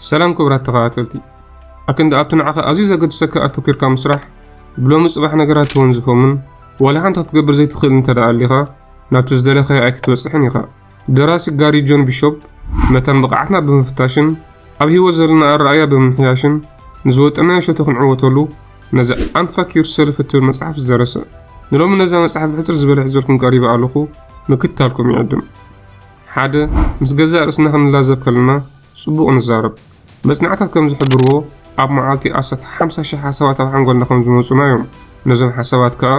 ሰላም ክቡራት ተኸታተልቲ፣ ኣክንዲ ኣብቲ ንዓኻ ኣዝዩ ዘገድሰካ ኣተኲርካ ምስራሕ፣ ብሎሚ ጽባሕ ነገራት ተወንዝፎምን ዋላ ሓንቲ ክትገብር ዘይትኽእል እንተ ደኣ ኣሊኻ፣ ናብቲ ዝደለኻዮ ኣይክትበጽሕን ኢኻ። ደራሲ ጋሪ ጆን ቢሾፕ፣ መታን ብቕዓትና ብምፍታሽን ኣብ ህይወት ዘለና ኣረኣእያ ብምምሕያሽን ንዝወጠናዮ ሸቶ ክንዕወተሉ፣ ነዚ ኣንፋክ ዩርሰልፍ እትብል መጽሓፍ ዝደረሰ። ንሎሚ ነዛ መጽሓፍ ብሕጽር ዝበለ ሒዘልኩም ቀሪበ ኣለኹ፣ ምክትታልኩም ይዕድም። ሓደ፣ ምስ ገዛእ ርእስና ክንላዘብ ከለና ጽቡቕ ንዛረብ። መጽናዕታት ከም ዝሕብርዎ፣ ኣብ መዓልቲ ኣስታት ሓምሳ ሽሕ ሓሳባት ኣብ ሓንጎልና ከም ዝመጹና እዮም። ነዞም ሓሳባት ከኣ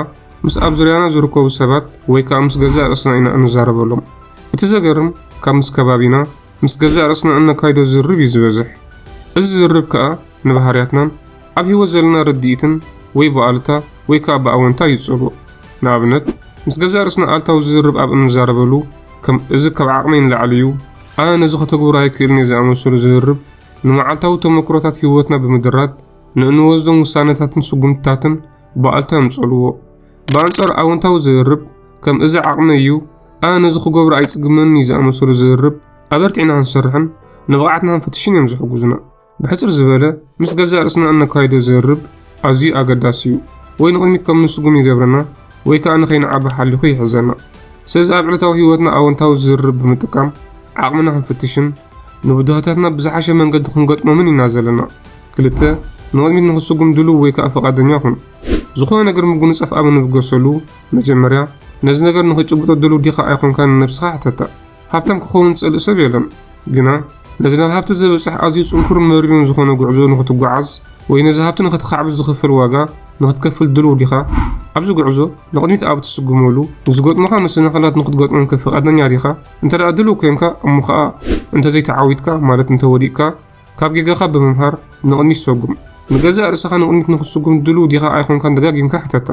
ምስ ኣብ ዙርያና ዝርከቡ ሰባት ወይ ከኣ ምስ ገዛእ ርእስና ኢና እንዛረበሎም። እቲ ዘገርም፣ ካብ ምስ ከባቢና፣ ምስ ገዛእ ርእስና እነካይዶ ዝርርብ እዩ ዝበዝሕ። እዚ ዝርርብ ከኣ ንባህርያትናን ኣብ ህይወት ዘለና ርድኢትን ወይ ብኣሉታ ወይ ከኣ ብኣወንታ ይጸልዎ። ንኣብነት፣ ምስ ገዛእ ርእስና ኣሉታዊ ዝርርብ ኣብ እንዛረበሉ፣ ከም "እዚ ካብ ዓቕመይ ንላዕሊ እዩ፣ ኣነ ነዚ ከተግብሮ ኣይክእልን እየ" ዝኣመሰሉ ዝርርብ፣ ንመዓልታዊ ተመክሮታት ህይወትና ብምድራት፣ ንእንወስዶም ውሳነታትን ስጉምትታትን ብኣሉታ የምጸልዎ። ብኣንጻሩ ኣወንታዊ ዝርርብ፣ ከም "እዚ ዓቕመይ እዩ፣ ኣነ ነዚ ክገብሮ ኣይጽግመንን እዩ" ዝኣመሰሉ ዝርርብ፣ ኣበርቲዕና ክንሰርሕን ንብቕዓትና ክንፍትሽን እዮም ዝሕግዙና። ብሕጽር ዝበለ፣ ምስ ገዛእ ርእስና እነካይዶ ዝርርብ ኣዝዩ ኣገዳሲ እዩ። ወይ ንቕድሚት ከም ንስጉም ይገብረና፣ ወይ ከኣ ንኸይንዓቢ ሓሊኹ ይሕዘና። ስለዚ ኣብ ዕለታዊ ህይወትና ኣወንታዊ ዝርርብ ብምጥቃም ዓቕምና ክንፍትሽን ንብድሆታትና ብዝሓሸ መንገዲ ክንገጥሞምን ኢና ዘለና። ክልተ፣ ንቕድሚት ንኽስጉም ድሉው ወይ ከኣ ፍቓደኛ ኩን። ዝኾነ ነገር ምጉንጻፍ ኣብ እንብገሰሉ፣ መጀመርያ ነዚ ነገር ንኽጭብጦ ድሉው ዲኻ ኣይኮንካን ንነብስኻ ሕተታ። ሃብታም ክኸውን ዝጸልእ ሰብ የለን። ግና ነዚ ናብ ሃብቲ ዘብጽሕ ኣዝዩ ጽንኩርን መሪርን ዝኾነ ጉዕዞ ንኽትጓዓዝ ወይ ነዚ ሃብቲ ንኽትኻዕብት ዝኽፈል ዋጋ ንኽትከፍል ድሉው ዲኻ? ኣብዚ ጉዕዞ ንቕድሚት ኣብ እትስጉመሉ፣ ንዝገጥሙኻ መሰናኽላት ንኽትገጥሞም ከ ፍቓደኛ ዲኻ? እንተ ደኣ ድሉው ኮይንካ፣ እሞ ኸኣ እንተ ዘይተዓዊትካ፣ ማለት እንተ ወዲቕካ፣ ካብ ጌጋኻ ብምምሃር ንቕድሚት ሰጉም። ንገዛእ ርእስኻ ንቕድሚት ንኽትስጉም ድሉው ዲኻ ኣይኮንካን ደጋጊምካ ሕተታ።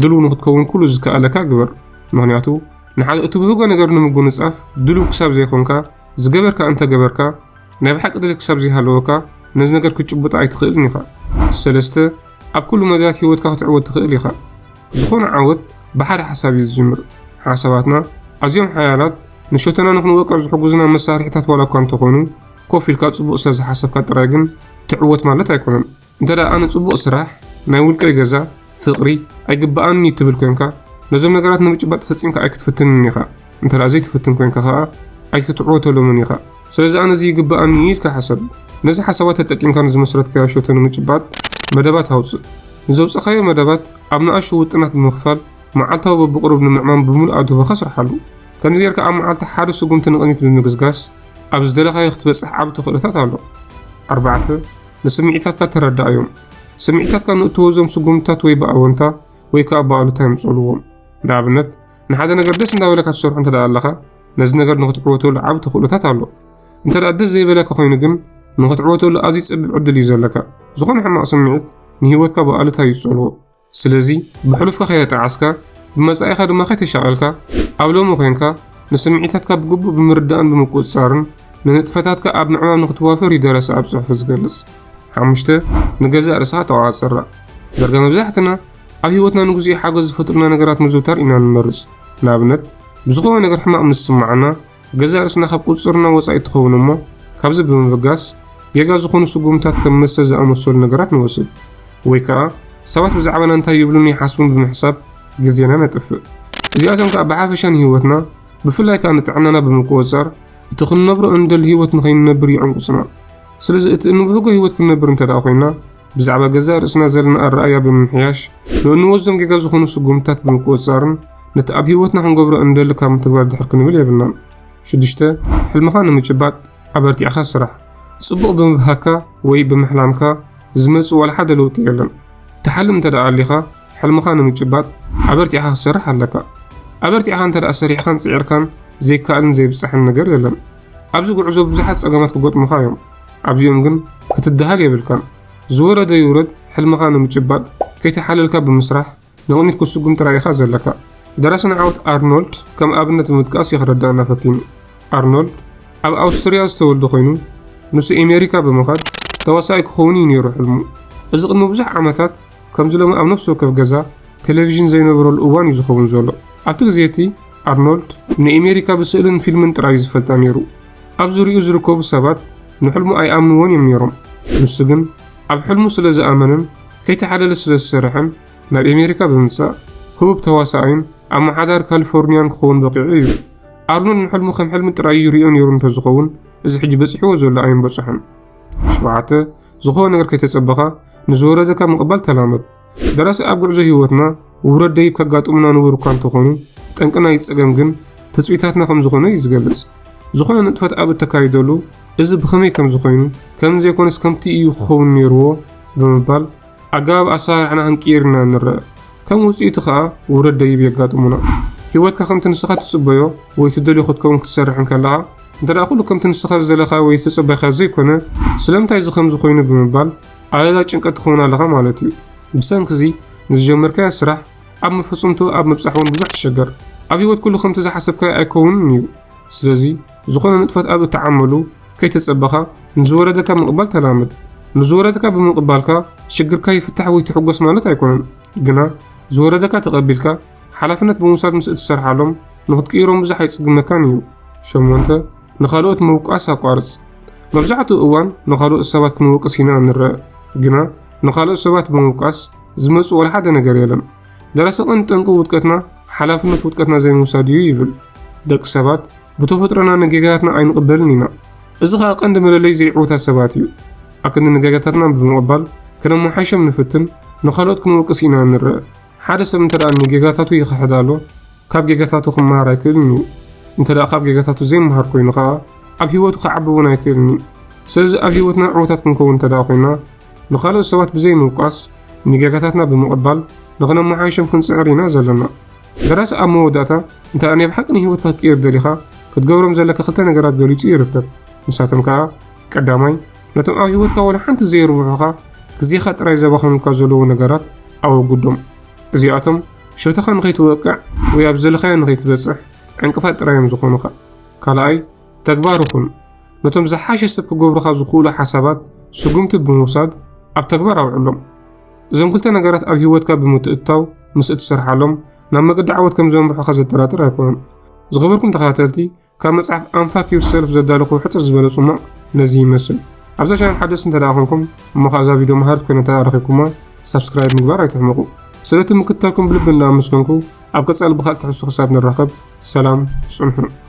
ድሉው ንኽትከውን ኩሉ ዝከኣለካ ግበር። ምኽንያቱ፣ ንሓደ እትብህጎ ነገር ንምጉንጻፍ ድሉው ክሳብ ዘይኮንካ፣ ዝገበርካ እንተ ገበርካ፣ ናይ ብሓቂ ድሌት ክሳብ ዘይሃለወካ፣ ነዚ ነገር ክትጭብጦ ኣይትኽእልን ኢኻ። ሰለስተ፣ ኣብ ኩሉ መዳያት ህይወትካ ክትዕወት ትኽእል ኢኻ። ዝኾነ ዓወት ብሓደ ሓሳብ እዩ ዝጅምር። ሓሳባትና ኣዝዮም ሓያላት፣ ንሸቶና ንኽንወቅዕ ዝሕግዙና መሳርሒታት ዋላ እኳ እንተኾኑ፣ ኮፍ ኢልካ ጽቡቕ ስለ ዝሓሰብካ ጥራይ ግን ትዕወት ማለት ኣይኮነን። እንተ ደኣ ኣነ ጽቡቕ ስራሕ፣ ናይ ውልቀይ ገዛ፣ ፍቕሪ ኣይግብኣንን እዩ ትብል ኮንካ፣ ነዞም ነገራት ንምጭባጥ ፈጺምካ ኣይክትፍትንን ኢኻ። እንተ ደኣ ዘይትፍትን ኮንካ ከኣ ኣይክትዕወተሎምን ኢኻ። ስለዚ ኣነ እዚ ይግብኣኒ እዩ ኢልካ ሕሰብ። ነዚ ሓሳባት ተጠቂምካ ንዝመስረትካዮ ሸቶ ንምጭባጥ መደባት ኣውጽእ። ንዘውጸኻዮ መደባት ኣብ ንኣሽቱ ውጥናት ብምኽፋል መዓልታዊ በብቕሩብ ንምዕማም ብምሉእ ኣድህቦኻ ስርሓሉ። ከምዚ ጌርካ ኣብ መዓልቲ ሓደ ስጉምቲ ንቕድሚት ብምግስጋስ ኣብ ዝደለኻዮ ክትበጽሕ ዓቢ ተኽእሎታት ኣሎ። ኣርባዕተ፣ ንስምዒታትካ ተረድኣዮም። ስምዒታትካ ንእትወስዶም ስጉምትታት ወይ ብኣወንታ ወይ ከኣ ብኣሉታ የምጽእልዎም። ንኣብነት፣ ንሓደ ነገር ደስ እንዳበለካ ትሰርሖ እንተ ደኣ ኣለኻ፣ ነዚ ነገር ንኽትዕወተሉ ዓቢ ተኽእሎታት ኣሎ። እንተ ደኣ ደስ ዘይበለካ ኮይኑ ግን፣ ንኽትዕወተሉ ኣዝዩ ጸቢብ ዕድል እዩ ዘለካ። ዝኾነ ሕማቕ ስምዒት ንህይወትካ ብኣሉታ እዩ ዝጸልዎ። ስለዚ፣ ብሕሉፍካ ከየጠዓስካ፣ ብመጻኢኻ ድማ ከይተሻቐልካ፣ ኣብ ሎሚ ኮይንካ ንስምዒታትካ ብግቡእ ብምርዳእን ብምቁጽጻርን፣ ንንጥፈታትካ ኣብ ምዕማም ንኽትዋፈር እዩ ደራሲ ኣብ ጽሑፉ ዝገልጽ። ሓሙሽተ፣ ንገዛእ ርእስኻ ተቖጻጸራ። ዳርጋ መብዛሕትና ኣብ ህይወትና ንግዚኡ ሓገዝ ዝፈጥሩና ነገራት ምዝውታር ኢና ንመርጽ። ንኣብነት፣ ብዝኾነ ነገር ሕማቕ ምስ ዝስምዓና፣ ገዛእ ርእስና ካብ ቁጽጽርና ወጻኢ ትኸውን እሞ፣ ካብዚ ብምብጋስ፣ ጌጋ ዝኾኑ ስጉምታት ከም መስተ ዝኣመሰሉ ነገራት ንወስድ። ወይ ከኣ፣ ሰባት ብዛዕባና እንታይ ይብሉን ይሓስቡን ብምሕሳብ ግዜና ነጥፍእ። እዚኣቶም ከኣ ብሓፈሻ ንህይወትና፣ ብፍላይ ከኣ ንጥዕናና ብምቁጽጻር፣ እቲ ክንነብሮ እንደሊ ህይወት ንኸይንነብር ይዕንቁጽና። ስለዚ እቲ እንብህጎ ህይወት ክንነብር እንተ ደኣ ኮይንና፣ ብዛዕባ ገዛእ ርእስና ዘለና ኣረኣእያ ብምምሕያሽ፣ ንእንወስዶም ጌጋ ዝኾኑ ስጉምትታት ብምቁጽጻርን ነቲ ኣብ ህይወትና ክንገብሮ እንደሊ ካብ ምትግባር ድሕር ክንብል የብልናን። ሽዱሽተ፣ ሕልምኻ ንምጭባጥ ኣበርቲዕኻ ስራሕ። ጽቡቕ ብምብሃግካ ወይ ብምሕላምካ ዝመጽእ ዋላ ሓደ ለውጢ የለን። ትሓልም እንተ ደኣ ኣሊኻ፣ ሕልምኻ ንምጭባጥ ኣበርቲዕኻ ክትሰርሕ ኣለካ። ኣበርቲዕኻ እንተ ደኣ ሰሪሕካን ጽዒርካን ዘይከኣልን ዘይብጻሕን ነገር የለን። ኣብዚ ጉዕዞ ብዙሓት ጸገማት ክገጥሙኻ እዮም። ኣብዚኦም ግን ክትደሃል የብልካን። ዝወረደ ይውረድ፣ ሕልምኻ ንምጭባጥ ከይተሓለልካ ብምስራሕ ንቕድሚት ክትስጉም ጥራይ ኢኻ ዘለካ። ደራስና ዓወት ኣርኖልድ ከም ኣብነት ብምጥቃስ እዩ ክረዳእና ፈቲኑ። ኣርኖልድ ኣብ ኣውስትርያ ዝተወልደ ኮይኑ፣ ንሱ ኤሜሪካ ብምኻድ ተዋሳኣይ ክኸውን እዩ ነይሩ ሕልሙ። እዚ ቅድሚ ብዙሕ ዓመታት ከምዚ ሎሚ ኣብ ነፍሲ ወከፍ ገዛ ቴሌቪዥን ዘይነበረሉ እዋን እዩ ዝኸውን ዘሎ። ኣብቲ ግዜ እቲ ኣርኖልድ ንኤሜሪካ ብስእልን ፊልምን ጥራይ እዩ ዝፈልጣ ነይሩ። ኣብ ዙርያኡ ዝርከቡ ሰባት ንሕልሙ ኣይኣምንዎን እዮም ነይሮም። ንሱ ግን ኣብ ሕልሙ ስለ ዝኣመነን ከይተሓለለ ስለ ዝሰርሐን ናብ ኣሜሪካ ብምምጻእ ህቡብ ተዋሳኣይን ኣመሓዳሪ ካሊፎርኒያን ክኸውን በቒዑ እዩ። ኣርኖልድ ንሕልሙ ከም ሕልሚ ጥራይ እዩ ይሪኦ ነይሩ እንተዝኸውን፣ እዚ ሕጂ በጺሕዎ ዘሎ ኣየምበጽሖን። ሸውዓተ፣ ዝኾነ ነገር ከይተጸበኻ ንዝወረደካ ምቕባል ተላመድ። ደራሲ ኣብ ጉዕዞ ህይወትና ውረድ ደይብ ከጋጥሙና ንቡር እኳ እንተኾኑ፣ ጠንቂ ናይቲ ጸገም ግን ትጽቢታትና ከም ዝኾነ እዩ ዝገልጽ። ዝኾነ ንጥፈት ኣብ እተካይደሉ፣ እዚ ብኸመይ ከም ዝኾይኑ፣ ከም ዘይኮነስ ከምቲ እዩ ክኸውን ነይርዎ ብምባል ኣገባብ ኣሰራርሓና ክንቅይር ኢና ንረአ። ከም ውጽኢቱ ኸኣ ውረድ ደይብ የጋጥሙና። ህይወትካ ከምቲ ንስኻ ትጽበዮ ወይ ትደልዮ ክትከውን ክትሰርሕ እንከለኻ፣ እንተ ደኣ ኩሉ ከምቲ ንስኻ ዝደለኻዮ ወይ ዝተጸበኻዮ ዘይኮነ፣ ስለምንታይ እዚ ከምዚ ኮይኑ ብምባል ኣለላ ጭንቀት ትኸውን ኣለኻ ማለት እዩ። ብሰንኪ እዚ ንዝጀመርካዮ ስራሕ ኣብ መፈጸምትኡ ኣብ ምብጻሕ እውን ብዙሕ ትሸገር። ኣብ ህይወት ኩሉ ከምቲ ዝሓሰብካዮ ኣይከውንን እዩ። ስለዚ ዝኾነ ንጥፈት ኣብ እትዓመሉ ከይተጸበኻ ንዝወረደካ ምቕባል ተላመድ። ንዝወረደካ ብምቕባልካ ሽግርካ ይፍታሕ ወይ ትሕጎስ ማለት ኣይኮነን። ግና ዝወረደካ ተቐቢልካ ሓላፍነት ብምውሳድ ምስ እትሰርሓሎም ንኽትቅይሮም ብዙሕ ኣይጽግመካን እዩ። ሸሞንተ፣ ንኻልኦት ምውቃስ ኣቋርጽ። መብዛሕትኡ እዋን ንኻልኦት ሰባት ክንወቅስ ኢና እንረአ። ግና ንኻልኦት ሰባት ብምውቃስ ዝመጽእ ወላ ሓደ ነገር የለን። ደራሲ ቀንዲ ጠንቂ ውድቀትና ሓላፍነት ውድቀትና ዘይምውሳድ እዩ ይብል። ደቂ ሰባት ብተፈጥሮና ንጌጋታትና ኣይንቕበልን ኢና። እዚ ኸኣ ቀንዲ መለለይ ዘይዕዉታት ሰባት እዩ። ኣክንዲ ንጌጋታትና ብምቕባል ክነመሓይሾም ንፍትን፣ ንኻልኦት ክንወቅስ ኢና እንረአ። ሓደ ሰብ እንተ ደኣ ንጌጋታቱ ይኽሕድ ኣሎ፣ ካብ ጌጋታቱ ክመሃር ኣይክእልን እዩ። እንተ ደኣ ካብ ጌጋታቱ ዘይመሃር ኮይኑ ኸኣ፣ ኣብ ህይወቱ ክዓቢ እውን ኣይክእልን እዩ። ስለዚ ኣብ ህይወትና ዕዉታት ክንከውን እንተ ደኣ ኮይና፣ ንኻልኦት ሰባት ብዘይ ምውቃስ ንጌጋታትና ብምቕባል ንኽነመሓይሾም ክንጽዕር ኢና ዘለና። ደራሲ ኣብ መወዳእታ፣ እንተ ደኣ ናይ ብሓቂ ንህይወትካ ክትቅይር ደሊኻ፣ ክትገብሮም ዘለካ ክልተ ነገራት ገሊጹ ይርከብ። ንሳቶም ከኣ፣ ቀዳማይ፣ ነቶም ኣብ ህይወትካ ወላ ሓንቲ ዘየርብሑኻ፣ ግዜኻ ጥራይ ዘባኽኑልካ ዘለዉ ነገራት ኣወግዶም። እዚኣቶም ሸቶኻ ንኸይትወቅዕ ወይ ኣብ ዝደለኻዮ ንኸይትበጽሕ ዕንቅፋት ጥራይ እዮም ዝኾኑኻ። ካልኣይ፣ ተግባሪ ኩን። ነቶም ዝሓሸ ሰብ ክገብሩኻ ዝኽእሉ ሓሳባት ስጉምቲ ብምውሳድ ኣብ ተግባር ኣውዕሎም። እዞም ክልተ ነገራት ኣብ ህይወትካ ብምትእትታው ምስ እትሰርሓሎም ናብ መገዲ ዓወት ከም ዘምርሑኻ ዘጠራጥር ኣይኮነን። ዝኸበርኩም ተኸታተልቲ፣ ካብ መጽሓፍ ኣንፋክ ዩርሰልፍ ዘዳለኹ ሕጽር ዝበለ ጽሙቕ ነዚ ይመስል። ኣብዛ ቻነል ሓደስቲ እንተ ደኣ ኾንኩም፣ እሞ ኸኣ እዛ ቪድዮ መሃሪት ኮይና እንተ ደኣ ረኺብኩማ፣ ሳብስክራይብ ምግባር ኣይትሕመቑ። ስለቲ ምክትታልኩም ብልቢ እናኣመስገንኩ፣ ኣብ ቀጻሊ ብኻልእ ትሕዝቶ ክሳብ ንራኸብ፣ ሰላም ጽንሑ።